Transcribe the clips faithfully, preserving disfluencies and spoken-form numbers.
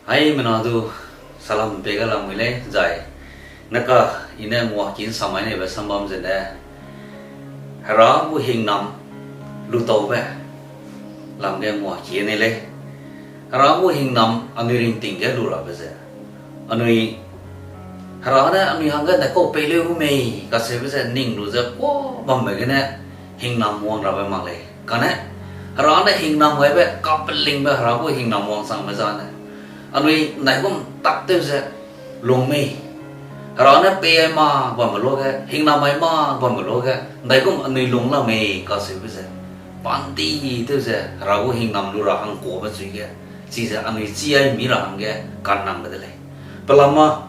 Haimena du salam pei ga lamui lei, zai neka i ne nguaki ’nsamai neibe sambam zene, Hera gu hingnam lutaube lam ge nguaki nei lei. Hera gu hingnam anui ringting ge lu rabe ze, anui Hera ne anui hangge ne kau pei leu gu mei kacheube ze ning lu ze kuâ bambe gene hingnam wang rabe mak lei. Kane Hera ne hingnam gaibe kapelingbe, Hera gu hingnam wangchangbe zane, anui ’ndaigum tak tew ze lung mei. Hera ne pei ai mak bambe luage, hingnam ai mak bambe luage ’ndaigum anui lung la mei kacheube ze, pandi tew ze Hera gu hingnam lu ra hang kuâbe chui ge, chize anui chî ai mi ra hangge kannangbe de lei. Pelama,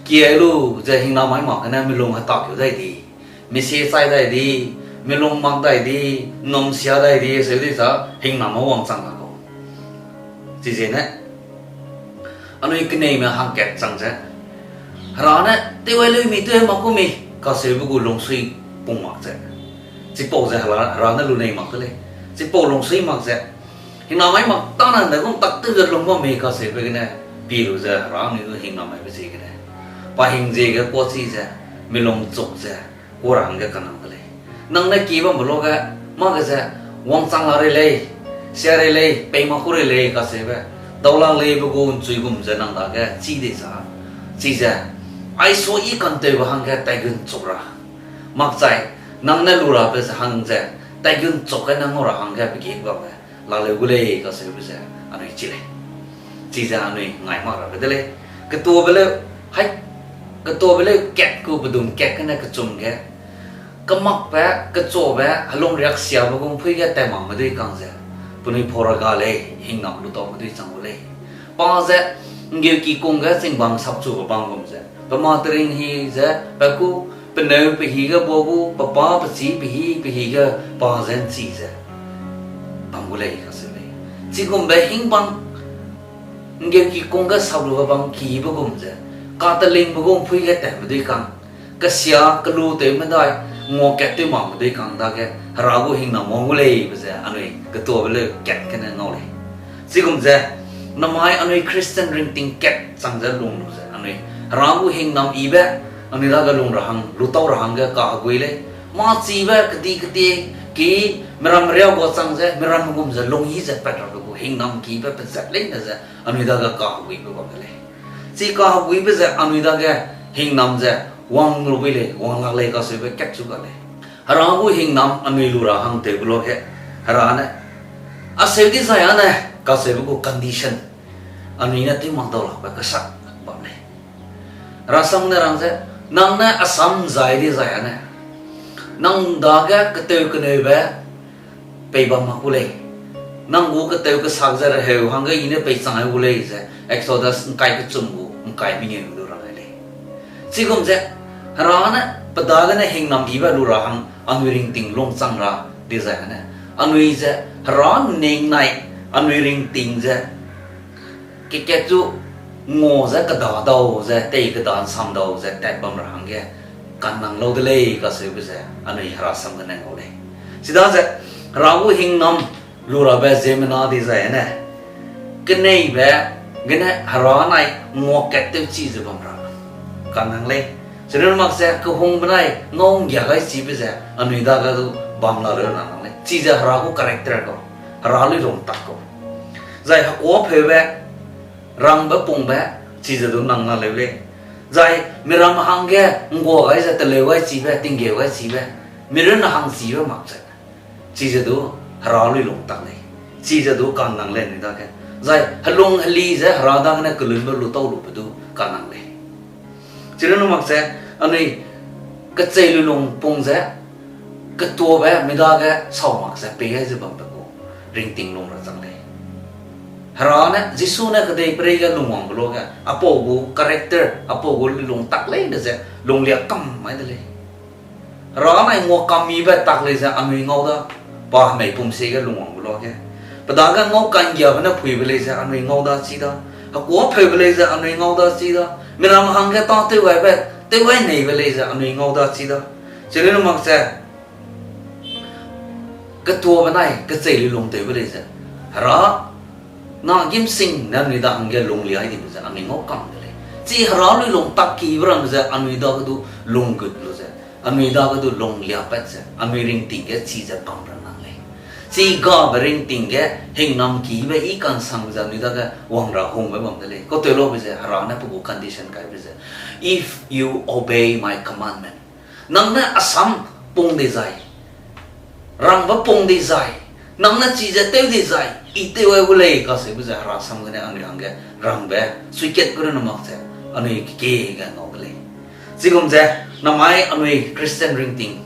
kiai lu ze hingnam ai mak gene milung hetakeu dai di, misie chai dai di, milung mak dai di, ’nnum sia dai di, seu di za hingnam a wangchang la kau. Chizene anui keneime hangkat chang ze, Hera ne tew ai leu mi tew mak gu mei kacheube gu lungsui pung mak ze, chipau ze Hera, Hera ne lu nei mak de lei. Chipau lungsui mak ze, hingnam ai mak tâne ’ndaigum tak tew ze lung bam mei kacheube gene, pi lu ze Hera anui du hingnam aibe ziegene, pa hing ziege kuâ chi ze, milung chuk ze, kuâ ra hangge kannang de lei. Nang ne ki bambe luage, mâ ge ze, wangchang la rei lei, sia rei lei, pei mak ku rei lei kacheube, daulak leibe gu ’nchui gum ze nang dage chî dei za, chize, aiso i kantewbe hangge taigun chuk ra, makchai, nang ne lu rabe ze hang ze, taigun chuk ge nang ngau ra hangge pe ge bambe laleu gu lei kacheube ze anui chi lei. Chize anui ngai mak rabe de lei. Ketuabe leu, hai, ketuabe leu kat gu pedum kat gene kechum ge, kemakbe, kechuabe, helung riaksiabe gu ’mpui ge tat makme dui kang ze, penui pau ra ga lei, hingnam lutaume dui chang gu lei. Pa ze, ’nggeuki kung ge chingbang sapchube bang gum ze, pe ma tering hi ze, pe ku, peneu pe hi ge bua gu, pe pa pe chî pe hi, pe hi ge pa ze ’nchi ze bam gu lei kacheu lei. Chigumbe hingbang, ’nggeuki kung ge saplube bang kibe gum ze, katelingbe gu ’mpui ge tatme dui kang, kesia kelu tew medai, nguakat tew makme dui kang dage, Hera gu hingnam wang gu leibe ze anui ketuabe leu kat gene ngau lei. Chigum ze, namai anui Christian ringting kat chang ze lung lu ze anui Hera gu hingnam yibe, anui dage lung ra hang, lutau ra hangge kahegui lei. Mâ chibe kedi ketie, ki, meram riau gua chang ze, meram gum ze lung yi ze pat rabe gu hingnam kibe pezat leine ze anui dage kaheguibe bam de lei. Chi kaheguibe ze anui dage hingnam ze wang lu bui lei, wang lak lei kacheube kat chu ga lei. Hera gu hingnam anui lu ra hang tewbe luage, Hera ne, aseu dizai â ne, kacheube gu condition, anui ne tew mak dau lakbe kesak bam lei. Herasam ne rang ze, nang ne asam zai dizai â ne, nang dage ketew keneube pei bam mak gu lei. Nang gu ketew kesak ze reheu hangge i ne peichang ai gu lei ze Exodus ’ngkai kechum gu ’ngkai mengeu du rang ai lei. Chigum ze, Hera ne pe dagene hingnam yibe lu ra hang anui ringting lungchang ra dizai â ne, anui ze Hera ning nai anui ringting ze kekat chu ngua ze keda dau ze, tei keda ’nsam dau ze tat bam ra hangge kannang lau de lei kacheube ze anui Herasam gene ngau lei. Chidaze, Hera gu hingnam lu rabe ziemmena dizai â ne, keneibe gene Hera nai nguakat tewchi ze bam ra kannang lei. Chirun mak ze kehungbe nai ngau ’nggia gai chibe ze anui dage du bam la leu ra nang lei. Chize Hera gu character kau, Hera luilung tak kau. Zai hekuâpheube, rangbe pungbe, chize du nang la leu lei. Zai miram hangge ’nggua gai ze teleu gai chibe, tinggeu gai chibe, mirunne hang chibe mak ze, chize du Hera luilung tak lei. Chize du kannang lei anui dage. Zai helung heli ze Hera dagene kelunbe lutau lube du kannang lei. Chirun mak ze, anui kechei luilung pung ze, ketuabe mi dage sau mak ze pei gai ze bambe gu ringting lung ra chang lei. Hera ne, Jisu ne kedei perei ge lungwangbe luage, apau gu character, apau gu luilung tak leine ze lunglia kam mai de lei. Hera nai nguakam mibe tak lei ze anui ngau da, pa hemeipum sie ge lungwangbe luage. Pe dage ngau ka'nggiabe ne phuibe lei ze anui ngau da chi da, hekuâpheube lei ze anui ngau da chi da, miram hangge tâtew gaibe, tew gai neibe lei ze anui ngau da chi da. Chirun mak ze, ketuabe nai kechei luilung tewbe lei ze, Hera Na gimsing ne anui da hangge lung liai dibe ze anui ngau kam de lei. Chi Hera lui lung tak kibe ramme ze anui dage du lung gut lu ze, anui dage du lung liapat ze, anui ringting ge chi ze bam ra nang lei. Chi gabe ringting ge hingnam kibe i kansangbe ze anui dage wang ra hungbe bam de lei. Kau tew laube ze Hera ne pe gu condition kaibe ze, "If you obey my commandment." Nang ne asam pung dizai, rangbe pung dizai, nang ne chize tew dizai, i tew ai gu lei kaseube ze Hera sam gene anui hangge rangbe suikat gu rune mak ze anui kekie ge ngau de lei. Chigum ze, namai anui Christian ringting,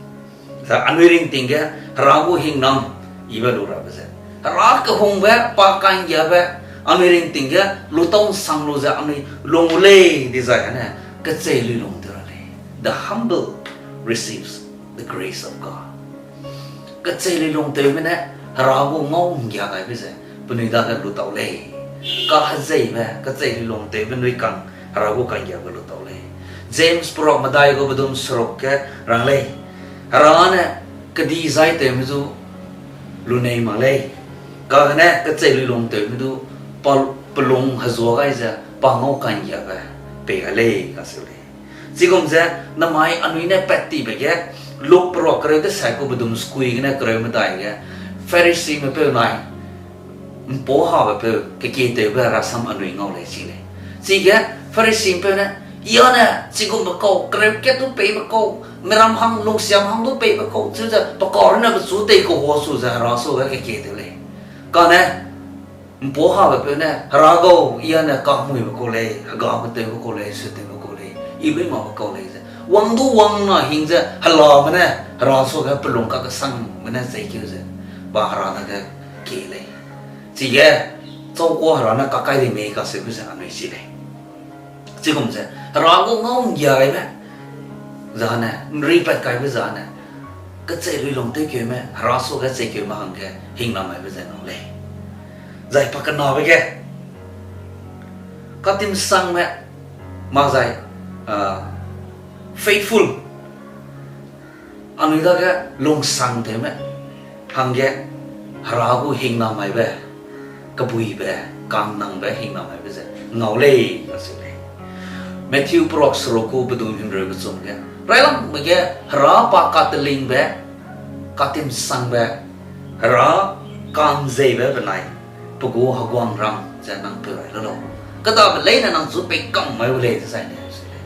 za anui ringting ge Hera gu hingnam ibe lu rabe ze, Hera kehungbe, pa ka'nggiabe, anui ringting ge lutau nsang lu ze anui lung gu lei dizai ane, kechei lui lung tew ra lei. The humble receives the grace of God. Kechei lui lung tewme ne Hera gu ngau nggia gaibe ze penui dage lutau lei. Kahezeibe, kechei lui lung tewbe nui kang Hera gu ka'nggiabe lutau lei. James perak medai gu bedum seruk ge rang lei. Hera ne kedi zai tewme du lunei mak lei. Kagene kechei lui lung tewme du pa pelung hezua gai ze pa ngau ka'nggiabe pei gai lei kaseu lei. Chigum ze, namai anui ne pat tibe ge, Luk perak kereu desai gu bedum sekui gene kereu medai ge, Pharisime peu nai, ’mpau habe peu kekie tewbe rasam anui ngau lei chi lei. Chige Pharisime peu ne, ia ne chigumbe kau, kereu kat du peibe kau, miram hang lungsiam hang du peibe kau, cheu ze pe kau runne pechu tei kau hua su ze Hera suage kekie tew lei. Kane ’mpau habe peu ne, Hera gau, ia ne kamuibe kau lei, hegabe tewbe kau lei, sutewbe kau lei, i lui makbe kau lei ze wang du wang na hing ze helame ne Hera suage pelung kakesangme ne zeikeu ze pa Hera dage kie lei. Chige chau kua Hera ne kakai di mei kaseube ze anui chi lei. Chigum ze Hera gu ngau nggia gaibe zane, ’nripat kaibe zane, kechei lui lung tewkeume, Hera suage cheikeume hangge hingnam maibe ze ngau lei. Zai pakenabe ge, katimsangme, mak zai, faithful, anui dage lungsangtewme hangge Hera gu hingnam maibe, kebuibe, ka'nnangbe hingnam maibe ze ngau lei kaseu lei. Matthew perak seruk gu bedum himreu kechum ge, railangbe ge Hera pa katelingbe, katimsangbe, Hera ka'nzeibe benai pe gu heguangram ze nang peu rai lu lau. Kedabe leine nang chu peikam mai gu lei ze zai ne se lei.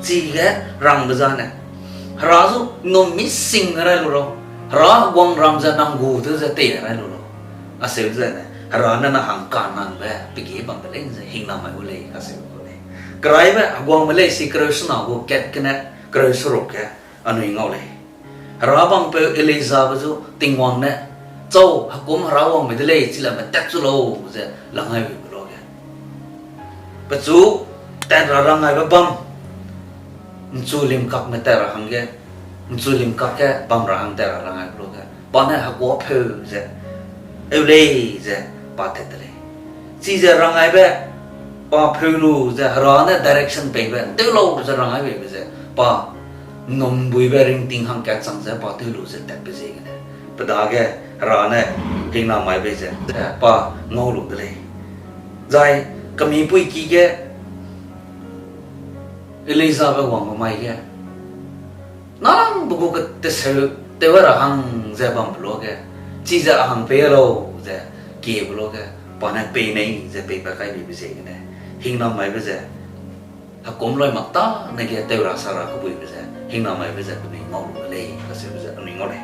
Chige rangbe zane, Hera zu ’nnum mising ne rai lu lau. Hera heguangram ze nang gu tew ze tei ne rai lu lau. Aseu zene, Hera ne nang hang ka'nnangbe pege bambe leine ze hingnam mai gu lei kaseu gu lei. Keraibe heguangme leisi kereu sena gu kat gene kereu seruk ge anui ngau lei. Hera bangpeu Elijabe zu Tingwang ne, chau, hekum Hera wangbe de lei, chilame tat chu lau ze langai beibe luage, pechu tat ra rangaibe bam, ’nchu limkakme tat ra hangge, ’nchu limkak ge bam ra hang tat ra rangaibe luage, pa ne hekuâpheu ze eu lei ze pa tat de lei. Chize rangaibe pa pheu lu ze Hera ne direction peibe, tew lau ze rangai beibe ze pa ’nnumbuibe ringting hangkat chang ze pa tew lu ze tatbe ziegene, pe dage Hera ne hingnam mai bei ze pa ngau lu de lei. Zai kemipuiki ge Elijabe wangbe mai ge, nalangbe gu kateseu tew ra hang ze bambe luage, chize a hang pei lau ze kiebe luage, pa ne pei nei ze peipat kai beibe ziegene, hingnam maibe ze hekum lui mak tâne ge tew ra sa ra kebuibe ze hingnam maibe ze penui ngau lu de lei kaseube ze anui ngau lei.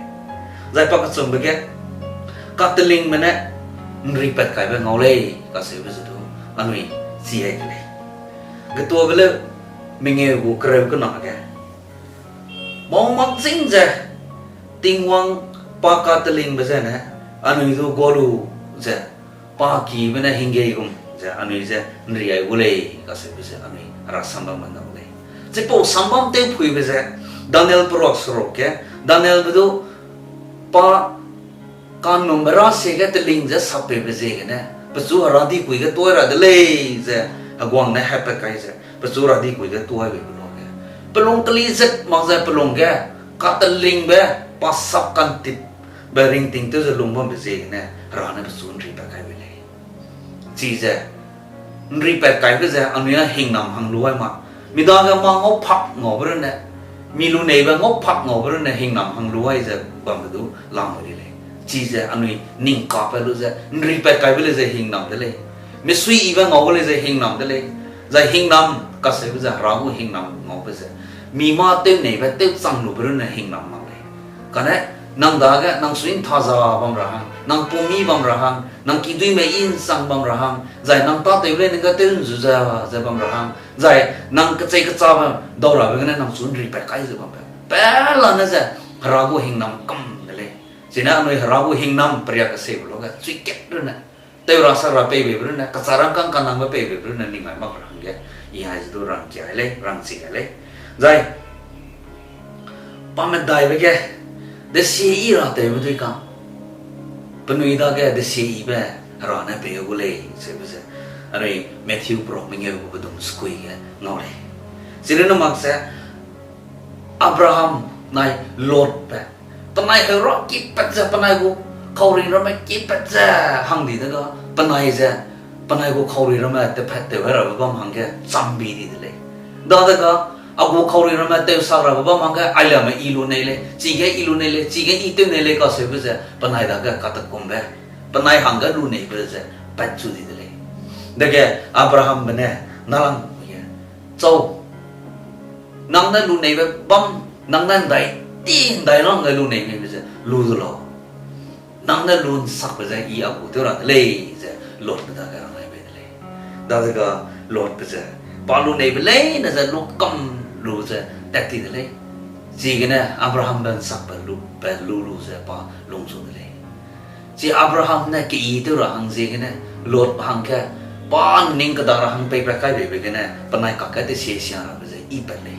Zai pakechumbe ge, katelingme ne ’nripat kaibe ngau lei kaseube ze du anui chi ai de lei. Getuabe leu mengeu gu kereu kena ge, mâ mak ching ze Tingwang pa katelingbe zene anui du gua lu ze, pa kibe ne hinggei gum ze anui ze ’nri ai gu lei kaseube ze anui rasam bam mai ngau lei. Chipau sambam tewphuibe ze Daniel perak seruk ge, Danielbe du pa ka'nnumbe rasie ge teling ze sappeube ziegene, pechu Hera dikui ge tuai ra de lei ze heguang ne hepat kai ze pechu Hera dikui ge tuai beibe luage, pelung keli zet mak ze pelung ge katelingbe, pa sap kantipbe ringting tew ze lung bambe ziegene Hera ne pechu ’nripat kai bei lei. Chize, ’nripat kaibe ze anui a hingnam hang lu ai ma. Mi dage mâ ngau phak ngaube runne, mi luneibe ngau phak ngaube runne hingnam hang lu ai ze bambe du lamui di lei. Chize anui ning kapat lu ze, ’nripat kaibe lei ze hingnam de lei. Misuiyibe ngaube lei ze hingnam de lei. Zai hingnam kaseube ze Hera gu hingnam ngaube ze, mi mâ tewneibe tewchang lube runne hingnam mak lei. Kane, nang dage, nang sui ’ntha za bam ra hang, nang pumi bam ra hang, nang kiduîme i ’nsang bam ra hang, zai nang tâtew lei nang ga tew ’nzu ze, ze bam ra hang, zai nang kechei kechabe dau rabe gene nang chu ’nripat kai ze bambe pelane ze, Hera gu hingnam kam de lei. Chine anui Hera gu hingnam peria kesebe luge, chuikat runne, tew ra sak ra peibeibe runne, kechâ rangkâng kanangbe peibeibe runne ning ai mak ra hangge, i hai ze du rangkia lei, rangchi gai lei. Zai, pa medaibe ge, desie yi ra tewbe dui kang, penui dage desie yibe Hera ne pei gu lei, seube ze, anui Matthew perok mengeu gu pedum sekui ge ngau lei. Chirunne mak ze, Abraham nai Lotbe, penai heu ra kipat ze penai gu kauri ramme kipat ze hang di dega, penai ze, penai gu kauri ramme tephat tew ai rabe bam hangge chambi di de lei. Dadege, a gu kauri ramme tewsak rabe bam hangge ailiame i lu nei lei, chige i lu nei lei, chige i tew nei lei kaseube ze penai dage katekumbe, penai hangge lu neibe ze patchu di de lei. Dege Abrahambe ne nalangbe ge, chau, nang ne lu neibe bam, nang ne ’ndai, ti ’ndai rangge lu nei neibe ze lu du lau. Nang ne lu ’nsakbe ze i a gu tew ra de lei, ze Lotbe dage rang ai bei de lei. Dadege Lotbe ze, pa lu neibe leine ze lu kam lu ze tat ti de lei. Chigene Abrahambe ’nsakbe lu, pe lu lu ze pa lung zu de lei. Chi Abraham ne keyi tew ra hang ziegene, Lotbe hangge, pa ’nning keda ra hang peipat kai beibe gene, penai kakge desie sia rabe ze i pat lei.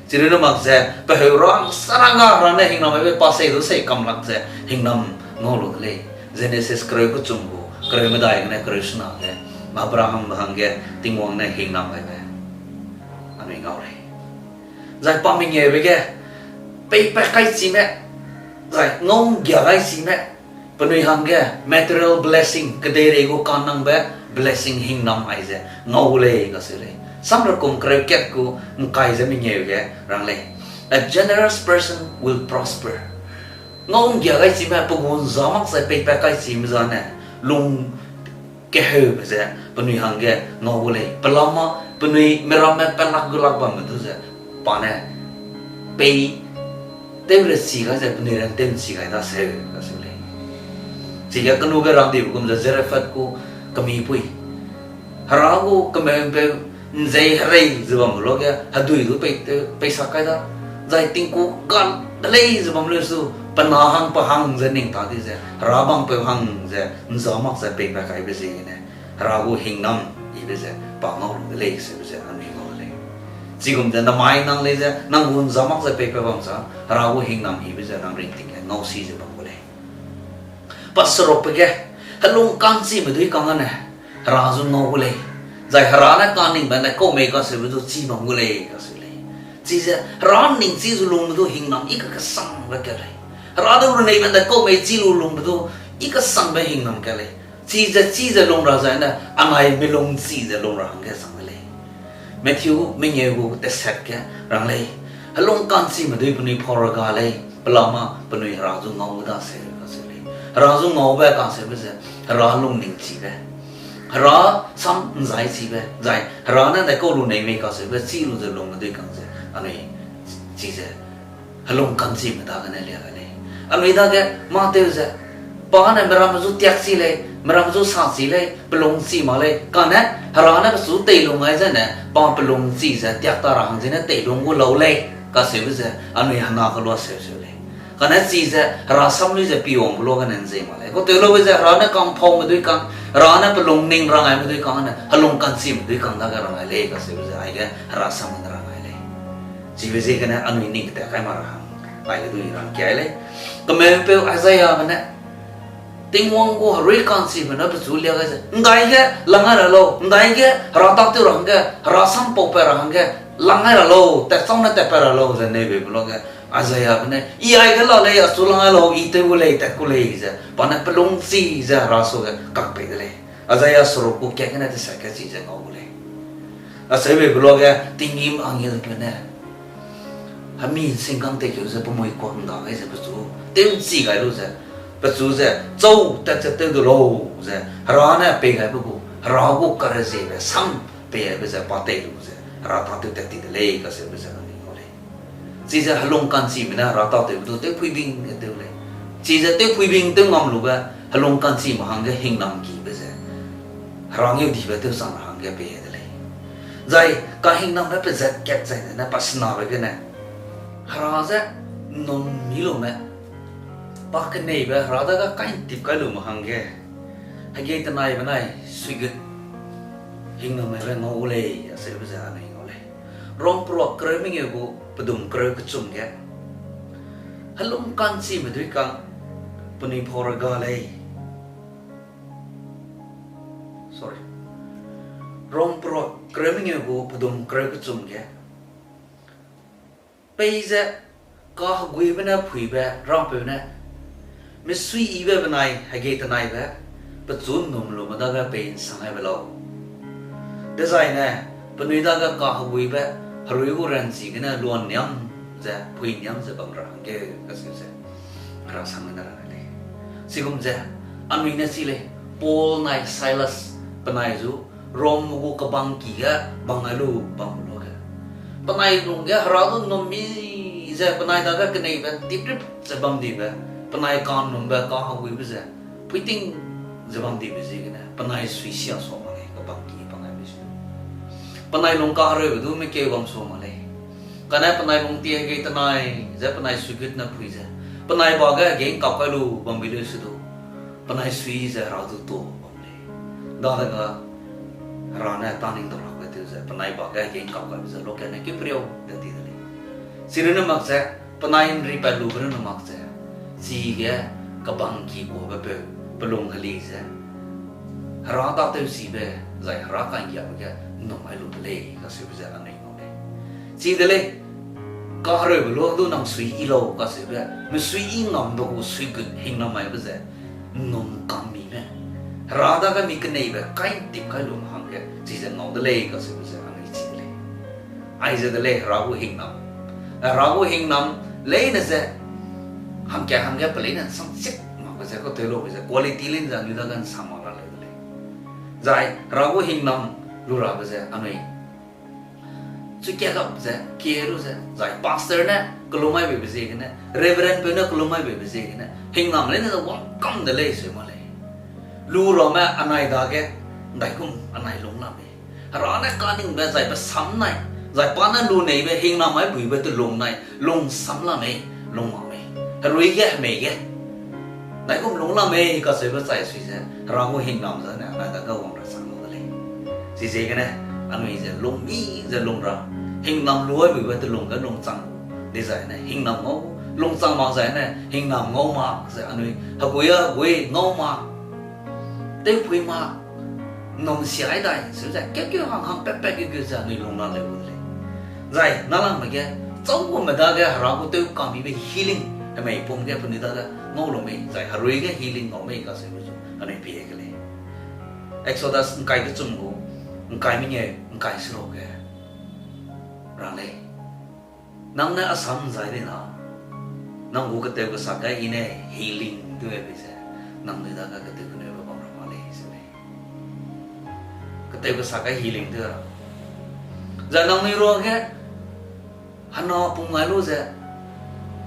Chirunne mak ze, pe heu ra hang saranga Hera ne hingnam aibe pa sei du sei kam lak ze, hingnam ngau lu de lei. Jenesis kereu kechum gu, kereu medai gene kereu sena ge, Abrahambe hangge Tingwang ne hingnam aibe anui ngau lei. Zai pa mengeube ge, peipat kai chime, zai ngau ’nggia gai chime, penui hangge material blessing, kedeirei gu kanangbe blessing hingnam aize ngau gu lei kaseu lei. Samrekum kereu kat gu ’ngkai ze mengeu ge rang lei. A generous person will prosper. Ngau ’nggia gai chime pe gu ’nza mak ze peipat kai chime zane, lung keheube ze penui hangge ngau gu lei. Pelama penui miramme pelak gulak bamme du ze, pa ne pei tew rechi gai ze penui rang tew ’nchi gai daseu, daseu lei. Chige kenu ge rangdibe gum ze Zarephath gu kemipui, Hera gu kemeu'mpeu ’nzei herei ze bambe luage hedui du pei, peisak kai da, zai tingku gal de lei ze bam leu su, pe na hang pe hang ze ning ta di ze, Hera bangpeu hang ze ’nza mak ze peipat kaibe ziegene, Hera gu hingnam yibe ze pa ngau lu de lei seube ze anui ngau lei. Chigum ze namai nang lei ze nang gu ’nza mak ze peipat bam za, Hera gu hingnam yibe ze nang ringting ge ngau si ze bam gu lei. Pa serukbe ge, helung ka'nchime dui kang ane, Hera zu ngau gu lei. Zai Hera ne kaningbe ’ndaikau mei kaseube du chî bam gu lei, kaseu lei. Chize Hera ning chî zu lungme du hingnam i kakesangbe ka lei. Hera du runeibe ’ndaikau mei chî lu lungme du i kesangbe hingnam ka lei. Chize, chize lung ra zai ne, anai milung chize lung ra hangge chang de lei. Matthew mengeu gu tesat ge rang lei. Helung ka'nchime dui penui phau ra ga lei, pelama penui Hera zu ngau daseu, kaseu lei. Hera zu ngaube kaseube ze, Hera lung ning chibe, Hera sam ’nzai chibe, zai Hera ne ’ndaikau lu nei mei kaseube chî lu ze lungme dui kang ze, anui chize helung ka'nchime dagene lia gai lei. Anui dage mâ tew ze, pa ne meramme zu tiak chi lei, meramme zu sa chi lei, pelung chi mak lei, kane Hera ne pechu teilung gai zene, pa pelung chi ze tiak ta ra hang ziegene teilung gu lau lei, kaseube ze anui hena kelua seu seu lei. Kane chize Hera sam lui ze piwangbe luagene ’nzei mak lei. Katew laube ze Hera ne kangphaume dui kang, Hera ne pelung ning rang gaime dui kang, ane helung ka'nchime dui kang dage rang gai lei, kaseube ze aige Hera sam ne rang gai lei. Chibe ziegene anui ning ketat kai mak ra hang, aige du i rangkia lei. Kemeu'mpeu Isaiahbe ne, Tingwang gu herui ka'nchibe ne pechu lia gai ze, ’ndaige lang gai ra lau, ’ndaige Hera tâtew ra hangge, Hera sam paupat ra hangge, lang gai ra lau, tatchau ne tatpat ra lau ze neubeibe luage, Isaiahbe ne, I aige la lei, achu lang gai lau, I tew gu lei, tat ku lei ze, pa ne pelung chi ze Hera suage kak pei de lei. Isaiah seruk gu kat gene tesat ge chize ngau gu lei. Acheube beluage tinggîm angelpeu ne hemi singkang teikeu ze pemui kuak ’nda gai ze pechu tew'nchi gai lu ze, pechu ze chau tat ze tew du lau ze, Hera ne pei gaibe gu, Hera gu kareziebe sam pei gaibe ze pa tei lu ze, Hera tâtew tat ti de lei kacheube ze anui ngau lei. Chize helung ka'nchime ne Hera tâtewbe du tewphuibing ge tew lei. Chize tewphuibing tew ngam lube, helung ka'nchime hangge hingnam kibe ze Hera ngeudibe tew chang ra hangge pei de lei. Zai kahingnambe pezat kat zai ne, ne pasenabe gene, Hera ze ’nnum mi lume, pa keneibe Hera dage kai'ntip kai lume hangge, hegei tenai benai suigut hingnam meibe ngau gu lei, acheube ze anui ngau lei. Rom peruak kereu mengeu gu pedum kereu kechum ge, helung ka'nchime dui kang penui pau ra ga lei. Sorry. Rom peruak kereu mengeu gu pedum kereu kechum ge, peize kaheguibe ne phuibe Rapeu ne, mesuiyibe benai hegei tenaibe, pechu ’nnum lume dage pei ’nsang gaibe lau. Dezaine, penui dage kaheguibe, herui gu ranchi gene luanniam ze, phuiniam ze bam ra hangge, kacheu ze Hera sangme ne rang lei. Chigum ze, anui ne chi lei, Paul nai Silas, penai zu, Rom gu kebangki ge bang gai lu bam luage, penai lungge Hera du ’nnum mi ze penai dage keneibe tiprip ze bam dibe, penai ka'nnumbe kaheguibe ze phuiting ze bam dibe ziegene, penai suisia sua mak lei kebangki bang gaibe su. Penai lung kahereube du mekeu bam sua mak lei. Kane penai lungtie hegei tenai ze penai suigut ne phui ze, penai ba ge hegei ’ngkap kai lu bam bi leu se du, penai sui ze Hera du tuâ bam lei. Dadege Hera ne tâ ning dau lakbe tew ze, penai ba ge hegei ’ngkap kaibe ze lokat ne keu periau de ti de lei. Chirunne mak ze, penai ’nripat lube runne mak ze, chige kebangki kuabe peu, pe lung heli ze, Hera tâtewchibe, zai Hera ka'nggiabe ge ’nnum gai lu de lei, kacheube ze anui ngau lei. Chi de lei, kahereube lu du nang suiyi lau kacheube, mesuiyi ngambe gu suigut hingnam meibe ze, ’nnum kam mime, Hera dage mi keneibe kai'ntip kai lu hangge chize ngau de lei kacheube ze anui chi de lei. Aize de lei Hera gu hingnam. Hera gu hingnam leine ze, hangkat hangge pe leine ’nsang chik makbe ze, katew laube ze, quality leine ze anui dage ’nsang mak ra leu de lei. Zai Hera gu hingnam lu rabe ze anui chu kiagap ze, kie lu ze, zai pastor ne kelum mai beibe ziegene, reverend peu ne kelum mai beibe ziegene, hingnam leine ze wangkam de lei seu mak lei. Lu ramme anai dage, ’ndaigum anai lung la mei. Hera ne kaningbe zai pe sam nai, zai pa ne luneibe hingnam mai buibe telung nai, lungsam la mei, lung mak mei. Herui ge, hemei ge ’ndaigum lung la mei kacheube chai sui ze, Hera gu hingnam zane anai dage wang ra chang lu de lei. Chiziegene, anui ze lungmi ze lung ra, hingnam lu ai buibe telung ge lungchang, dezai ne hingnam ngau, lungchang mak zai ne hingnam ngau mak ze anui, hegui a hegui ngau mak, tewpui mak, ’nnum sia ai dai, seu ze, keu keu hang hang pat pat keu keu ze anui lung la leu gu de lei. Zai, nâlangme ge, châugume dage Hera gu tew kamibe healing, hemei pum ge penui dage ngau lu mei, zai herui ge healing ngau mei kacheube zu anui pie ke lei. Exodus ’ngkai kechum gu, ’ngkai mengeu, ’ngkai seruk ge rang lei. Nang ne asam zai di na, nang gu ketew kesak ge I ne healing tew ai bei ze, nangnui dage ketew keneube bam ra mak lei, seu lei. Ketew kesak ge healing tew ra. Zai nangnui ruage, hena pung ngai lu ze,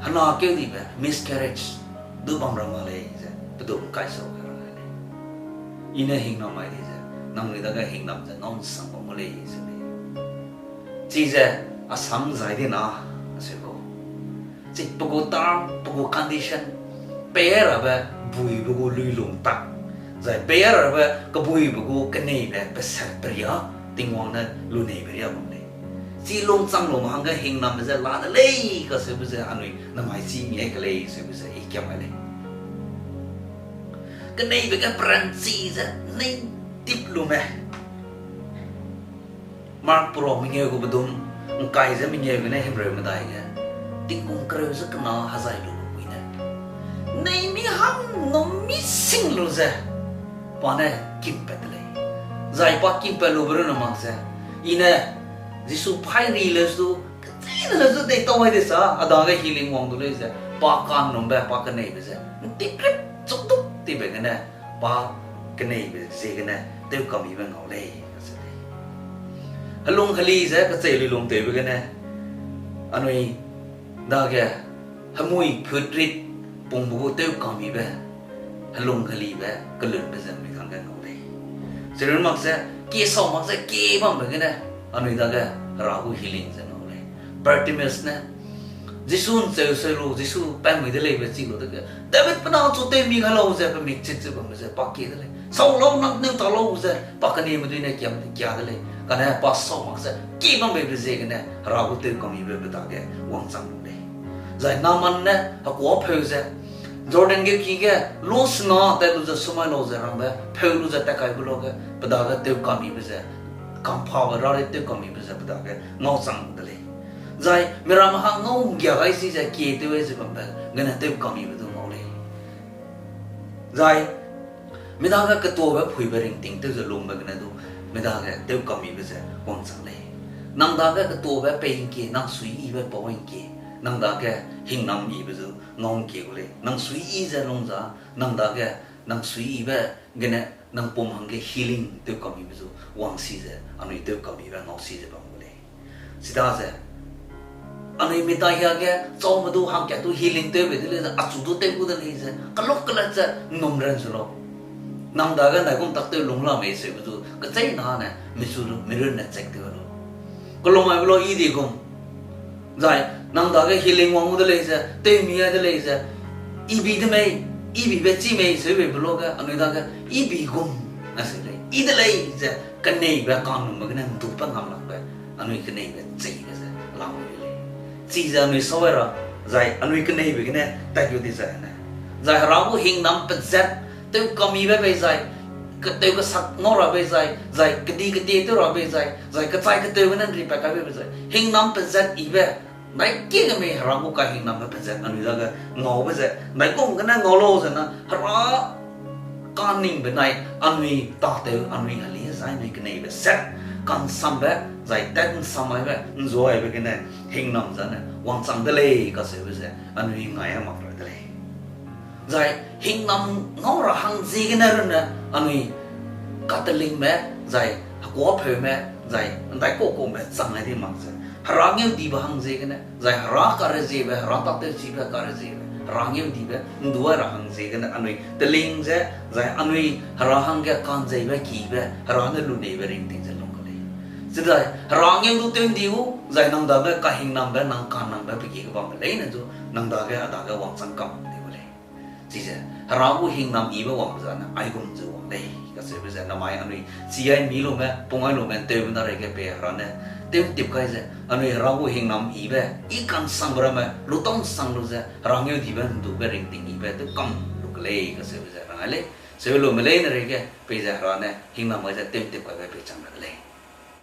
hena keu dibe, miscarriage, du bam ra mak lei ze, pedum ’ngkai seruk ge rang lei. I ne hingnam mai di ze, nangnui dage hingnam ze ngau ’nsang bam gu lei, seu lei. Chize asam zai di na, aseu kau. Chi pe gu term, pe gu condition, pei rabe buibe gu luilung tak, zai pei rabe kebuibe gu keneibe peset peria, Tingwang ne luneibe ria bam lei. Chi lungchang lu hangge hingnambe ze la de lei kacheube ze anui namai chî mi ai ke lei seube ze I kiam ai lei. Keneibe ge peranchi ze nei tip lume. Mark peruak mengeu gu pedum, ’ngkai ze mengeu gene himreu medai ge, tingkum kereu ze kena hezai lu lu pui ne, nei mi hang ’nnum mi sing lu ze, pa ne kimpat de lei. Zai pa kimpat lube runne mak ze, I ne Jisu paî ri leu su, kecheîne leu su deitau ai de sa, a dage healing wang du lei ze, pa ka'nnumbe, pa keneibe ze, ’ntikrip chukduk tibe gene, pa keneibe ziegene tewkamibe ngau lei, kacheu lei. Helung heli ze kecheiluilungtewbe gene, anui dage hemui phutrit pungbe gu tewkamibe, helung helibe kelunbe ze mi hangge ngau lei. Chirun mak ze, kie sau mak ze, kie bambe gene, anui dage Hera gu healing ze ngau lei. Bartimaeus ne, Jisu ’ncheu seu lu, Jisu pat mui de leibe chi lu dege, David pe na chu tewmi gai lau ze, pe mik chit ze bambe ze, pa kie de lei. Sau lau, nang neu ta lau ze, pa kenieme dui ne kiam, kia de lei. Kane pa sau mak ze, kie bambe be ziegene, Hera gu tewkamibe pe dage wangchang lu lei. Zai Naaman ne hekuâpeu ze, Jordan ge ki ge, lu sena tat lu ze sumai lau ze rangbe, pheu lu ze tat kaibe luage, pe dage tewkamibe ze, kamphabe rari tewkamibe ze pe dage ngauchang lu de lei. Zai miramme hang ngau ’nggia gai si ze kie tew ai ze bambe, gene tewkamibe du ngau lei. Zai, mi dage ketuabe phuibe ringting tew ze lungbe gene du, mi dage tewkamibe ze wangchang lei. Nang dage ketuabe pei ’ngkie, nang suiyibe pau ’ngkie, nang dage hingnam yibe zu ngau ’ngkie gu lei. Nang suiyi ze lung za, nang dage, nang suiyibe gene, nang pum hangge healing tewkamibe zu wang si ze, anui tewkamibe ngau si ze bam gu lei. Chidaze, anui mi dai hia ge, chaume du hangkat du healing tewbe de lei ze, achu du tew gu de lei ze, keluk kelat ze, ’nnum ran zu lau. Nang dage ’ndaigum tak tew lung la mei seube du, kecheîne ne, michu du, mirunne check tew lau. Kelum aibe lau I di gum. Zai, nang dage healing wang gu de lei ze, tewmi ai de lei ze, I bi de mei, I bibe chi mei seube be luage, anui dage, I bi gum, a seu lei, I de lei ze, keneibe ka'nnumbe gene ’ndupat ngam lakbe, anui keneibe chei de ze, lam de lei. Chize anui sau ai ra, zai anui keneibe gene, tat gu di zai ne. Zai Hera gu hingnam pezat, tewkamibe bei zai, ketew kesak ngau ra bei zai, zai kedi ketie tew ra bei zai, zai kechai ketew gene ’nripat kaibe bei zai, hingnam pezat yibe, ’ndaikie ge mei Hera gu kahingnambe pezat anui dage ngaube ze, ’ndaigum gene ngau lau ze na, Hera kaningbe nai anui tâtew, anui heli zai anui keneibe set, ka'nsambe, zai tat ’nsam aibe, ’nzuaibe gene, hingnam zane, wangchang de lei kacheube ze, anui ngai a mak ra de lei. Zai hingnam ngau ra hang ziegene runne anui katelingme, zai hekuâpeume, zai ’ndaikaukume chang ai di mak ze, Hera ngeudibe hang ziegene, zai Hera kareziebe, Hera tâtewchibe kareziebe, Hera ngeudibe ’nduai ra hang ziegene anui teling ze, zai anui Hera hangge ka'nzeibe kibe, Hera ne luneibe ringting ze lung ke lei. Chidai, Hera ngeu du tew ’ndi gu, zai nang dage kahingnambe, nang ka'nnambe pe ki ge bambe leine zu, nang dage a dage wangchang kam di gu lei. Chize, Hera gu hingnam yibe wangbe zane, aigum ze wang lei, kacheube ze, namai anui, chi ai mi lume, pung ai lume, tewbe na reige pei Hera ne, tew'ntip kai ze, anui Hera gu hingnam yibe, I ka'nsangbe ramme, lutau ’nsang lu ze, Hera ngeudibe ’ndube ringting yibe, tew kam lu ke lei, kacheube ze, rang ai lei, seu lume leine reige, peize Hera ne, hingnam gai ze, tew'ntip kaibe pei chang ra de lei.